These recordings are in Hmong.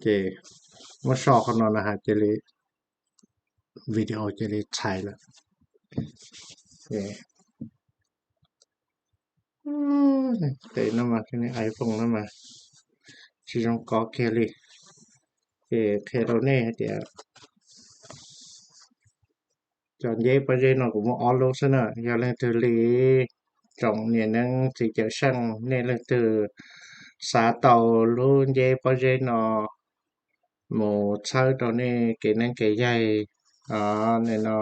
Ces muab so qhov no na has cia li, video cia li txhais lawm. Tes no mas, iPhone no mas tsis zoo kov kiag li. Ces qhia rau nej hais tias cov nceb pob zeb no kuv muaj ob lub xwb na. Yog leej twg li, tsoom niam neeb txiv cawm seej, nej leej twg xav tau lub nceb pob zeb no mus txhawb rau nej kev neeb kev yaig, no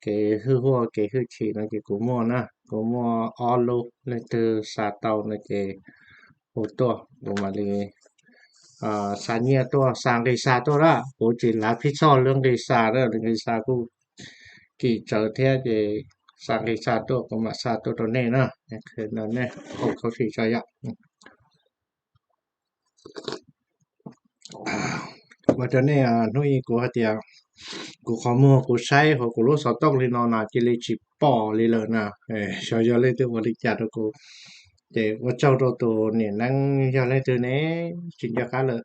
kev hwj huaj kev hwj chim no ces kuv muaj na, kuv muaj ob lub. Leej twg xav tau no ces hu tuaj, kuv mam li xa nyiaj tuaj, xa nqis xa tuaj lawm. Kuv tsis lav phij txhoj lub nqis xa lawm, nqis xa kuj kim tsawv thiab, ces xa nqis xa tuaj kuv mam xa tuaj rau nej na. Nej khaws tso yom. Ua rau nej, hnub ib kuv hais tias kuv qhov muag kuv saib hauv kuv lub xov tooj li no na cia li tsis pom li lawm na. Xyov yog leej twg ua li cas rau kuv, ces ua tsaug rau tus niam neeb, yog leej twg ne tsis nco qab lawm,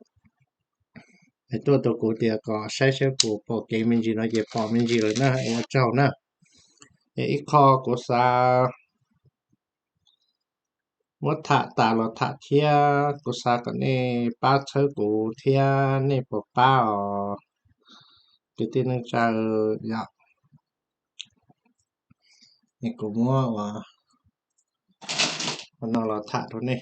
tuaj rau kuv tias kom saib saib puas pom kev me ntsis no ces pom me ntsis lawm na, ua tsaug na. Es ib qho kuv xav muab tham tas los tham thiab, kuv xav kom nej pab txhawb kuv thiab, nej puas pab os kwv tij neej tsa yom? Kuv muab ua no los tham rau nej.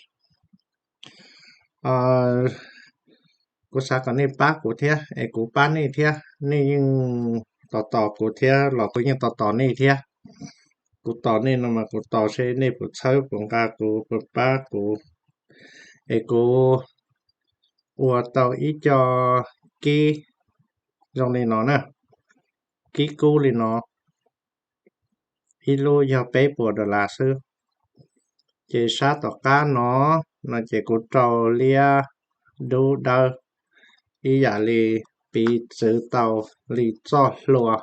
Kuv xav kom nej pab kuv thiab es kuv pab nej thiab. Nej yeej tos tos kuv thiab los kuv yeej tos tos nej thiab. Kuv tos nej no mas kuv tos seb nej puas txhawb puas nqa kuv puas pab kuv, es kuv ua tau ib co kib zoo li no na, kib kub li no, ib lub yog peb puas dollar xwb. Ces sab tom qab no, no ces kuv rau liab dub dawb ib yam li piv txwv tau li txoj hlua.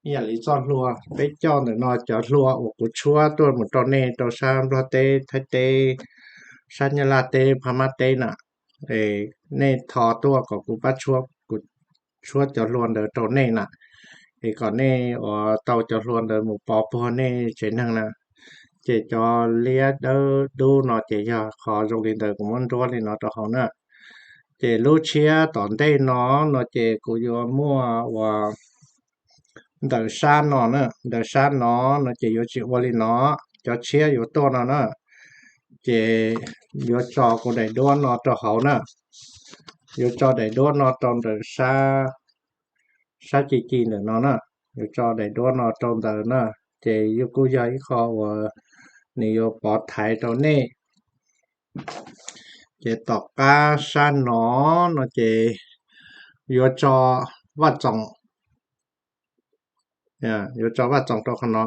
Ib yam li txoj hlua, peb coj ntawm no cov hlua uas kuv tshuab tuaj mus rau nej rau sab Nplog teb, Thaib teb, sab Nyab Laj teb, Phab Mab teb na. Nej thov tuaj kom kuv pab tshuab, kuv tshuab cov hlua ntawd rau nej na, es kom nej uas tau cov hlua ntawd mus pov puag nej tsev neeg na. Ces cov liab dawb dub no ces yog qhov zoo li ntawd kuv muab nruab li no rau hauv na. Ces lub tshiab tom ntej no, no ces kuv yuav muaj uas ntawm sab no na, ntawm sab no, no ces yuav tsis ua li no, cov tshiab yuav tuaj no na. Ces yuav tso kuv daim duab no rau hauv na, yuav tso daim duab no rau ntawm sab, sab ci ci ntawm no na, yuav tso daim duab no rau ntawd na. Ces yus kuj yog ib qho uas nws yuav pov thaiv rau nej. Ces tom qab sab no, no ces yuav tso Vaj Txoos, yuav tso Vaj Txoos rau qhov no.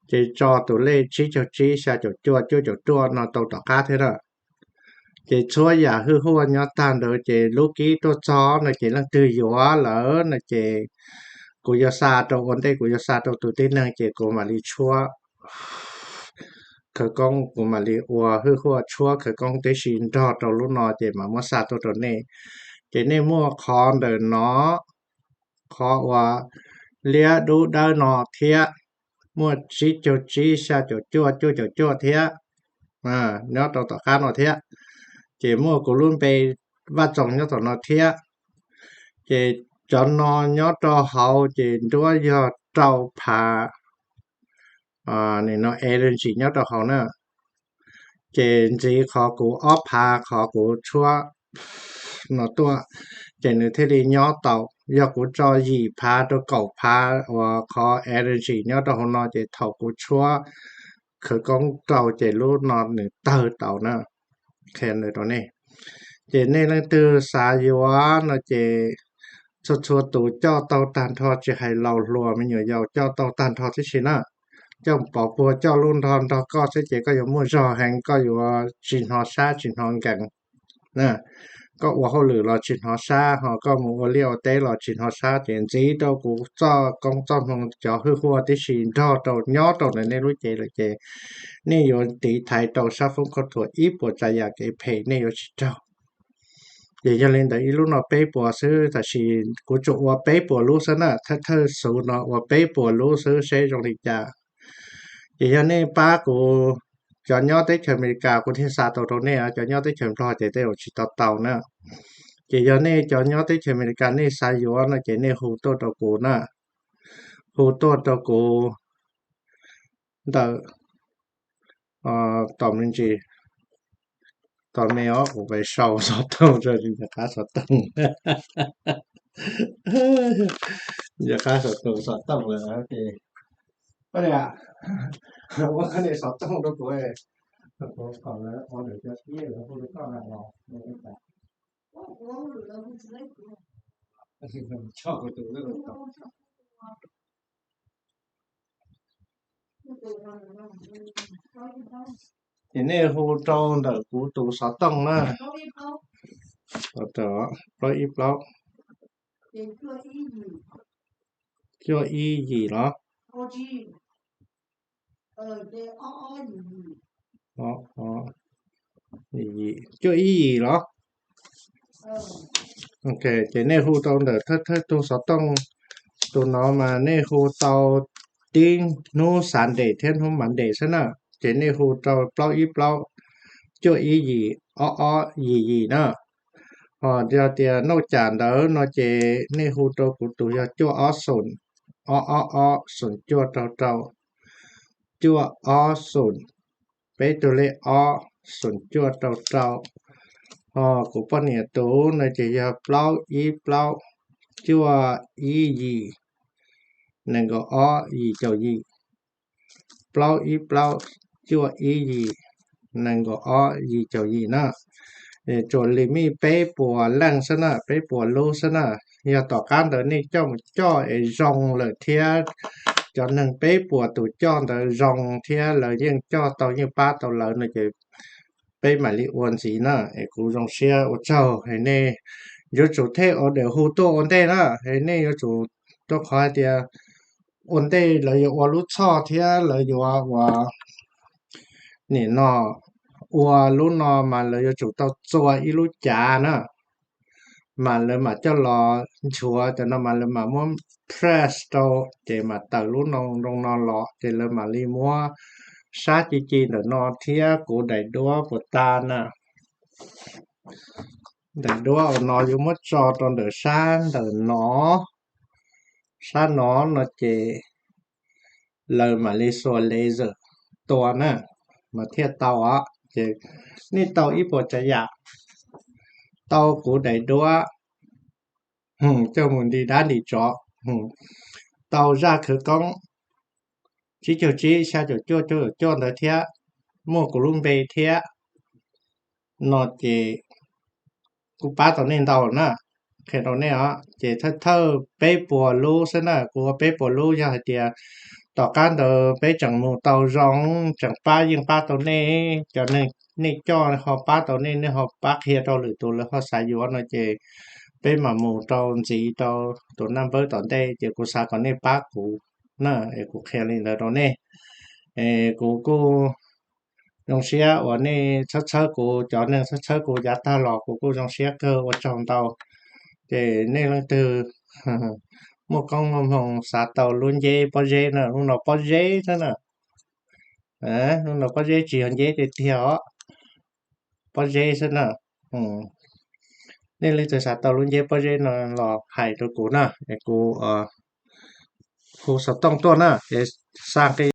Ces tso tus lej tsib caug tsib xya caum cuaj cuaj caum cuaj no rau tom qab thiab na. Ces txhua yam hwj huaj nyob tag ntawd ces lub kib tuaj txog no ces leej twg yuav lawm no ces kuv yuav xa rau, ua ntej kuv yuav xa rau tus tib neeg ces kuv mam li tshuab khawv koob, kuv mam li ua hwj huaj tshuab khawv koob tib si nrog rau lub no ces mam muab xa tuaj rau nej. Ces nej muaj qhov ntawm no, qhov uas liab dub dawb no thiab, muaj tsib caug tsib xya caum cuaj cuaj caum cuaj thiab, nyob rau tom qab no thiab. Ces muaj kuv lub npe Vaj Txoos nyob tom no thiab. Ces cov no nyob rau hauv ces nruab yog rau phav, nim no energy nyob rau hauv na. Ces ntxiv qhov kuv ob phav qhov kuv tshuab no tuaj, ces nws thiaj li nyob tau. Yog kuv tso yim phav rau kaum phav uas qhov energy nyob rau hauv no ces thaum kuv tshuab khawv koob rau ces lub no nws tawg tau na. Qhia ntawd rau nej. Ces nej leej twg xav yuav no ces txhua txhua tus coj tau tag nrho, tsis hais laus hluas me nyuam yaus coj tau tag nrho tib si na. Coj pov puag coj lub nrog nrog koj xwb ces koj yuav muaj zog heev, koj yuav tsis hnov sab tsis hnov nkees na. koj ua hauj lwm los tsis hnov sab, ho koj mus ua liaj ua teb los tsis hnov sab, ces ntxiv rau kuv txoj koob txoj hmoo cov hwj huaj tib si nrog rau nyob rau ntawm nej lub cev lawm ces nej yuav tiv thaiv rau sab foob khaub thuas ib puas tsav yam kev phem nej yuav tsis raug. Ces yog li ntawd ib lub no peb puas xwb, tab sis kuv tsuas ua peb puas lub xwb na, thawj thawj xub no ua peb puas lub xwb seb zoo li cas. Ces yog nej pab kuv, cov nyob teb chaws Amelikas kuv thiaj xa tau rau nej, cov nyob teb chaws Nplog ces tej zaum tsis tau tau na. Ces yog nej cov nyob teb chaws Amelikas nej xav yuav no ces nej hu tuaj rau kuv na, hu tuaj rau kuv ntawm tos me ntsis, tos me os, kuv pais sau xov tooj rau, nco qab xov tooj, nco qab xov tooj, xov tooj lawm ces, ua niam, ua niam xov tooj rau kuv, kuv kom lawv order cov tib lawv hu rau koj na los. Ces nej hu rau ntawm kuv tus xov tooj na, plaub ib plaub, cuaj ib yim los, cuaj ib yim los. Ok, ces nej hu tau ntawm thawj thawj tug xov tooj, tus no mas nej hu tau tib hnub Sunday thiab hnub Monday xwb na. Ces nej hu rau plaub ib plaub, cuaj ib yim, ob ob yim yim na. Ho yog tias noj cam ntawd no ces nej hu rau kuv tus yog cuaj ob xoom, ob ob ob xoom cuaj rau rau, cuaj ob xoom, peb tug lej ob xoom cuaj rau rau. Ho kuv poj niam tus no ces yog plaub ib plaub, cuaj ib yim, nees nkaum ob yim caum yim, plaub ib plaub, cuaj ib yim, nees nkaum ob yim caum yim na. Tsuas limit peb puas leej xwb na, peb puas lub xwb na. Yog tom qab ntawd nej coj mus coj es zoo lawm thiab, cov neeg peb puas tus coj ntawd zoo thiab lawv yeej coj tau yeej pab tau lawv no ces peb mam li ua ntxiv na. Es kuv zoo siab ua tsaug es nej yuav tsum thej order hu tuaj ua ntej na, es nej yuav tsum tuaj qhov hais tias ua ntej lawv yuav ua lub txhoj thiab lawv yuav ua nim no, ua lub no mas lawv yuav tsum tau txua ib lub cav na, mas lawv mam coj los nchuav cov no mas lawv mam muab press rau ces mam tawm lub no zoo no los ces lawv mam li muab sab ci ci ntawm no thiab kuv daim duab puas tas na. Daim duab uas no yuav muab tso rau ntawm sab ntawm no, sab no no ces lawv mam li xuas laser tua na, mas thiaj tau os. Ces nej tau ib puas tsav yam, tau kuv daim duab coj mus nti dab nti tsov, tau zaj khawv koob tsib caug tsib xya caum cuaj cuaj caum cuaj ntawd thiab, muaj kuv lub npe thiab no ces kuj pab tau nej ntau na. Qhia rau nej os, ces thawj thawj peb puas lub xwb na, kuv ua peb puas lub. Yog hais tias tom qab ntawd peb tseem mus tau zoo, tseem pab yeej pab tau nej, cov neeg nej coj ho pab tau nej, nej ho pab qhia rau lwm tus lawv ho xav yuav no ces peb mam mus rau ntxiv rau tus naj npawb tom ntej. Ces kuv xav kom nej pab kuv na, es kuv qhia li ntawd rau nej. Es kuv kuj zoo siab uas nej txhawb txhawb kuv, cov neeg txhawb txhawb kuv yav tag los kuv kuj zoo siab kawg, ua tsaug ntau. Ces nej leej twg muaj koob muaj hmoo xav tau lub nceb pob zeb na, lub no pob zeb xwb na, lub no pob zeb tsis yog nceb tiag tiag os, pob zeb xwb na. Nej leej twg xav tau lub nceb pob zeb no los hais rau kuv na, es kuv hu xov tooj tuaj na, es xa nqi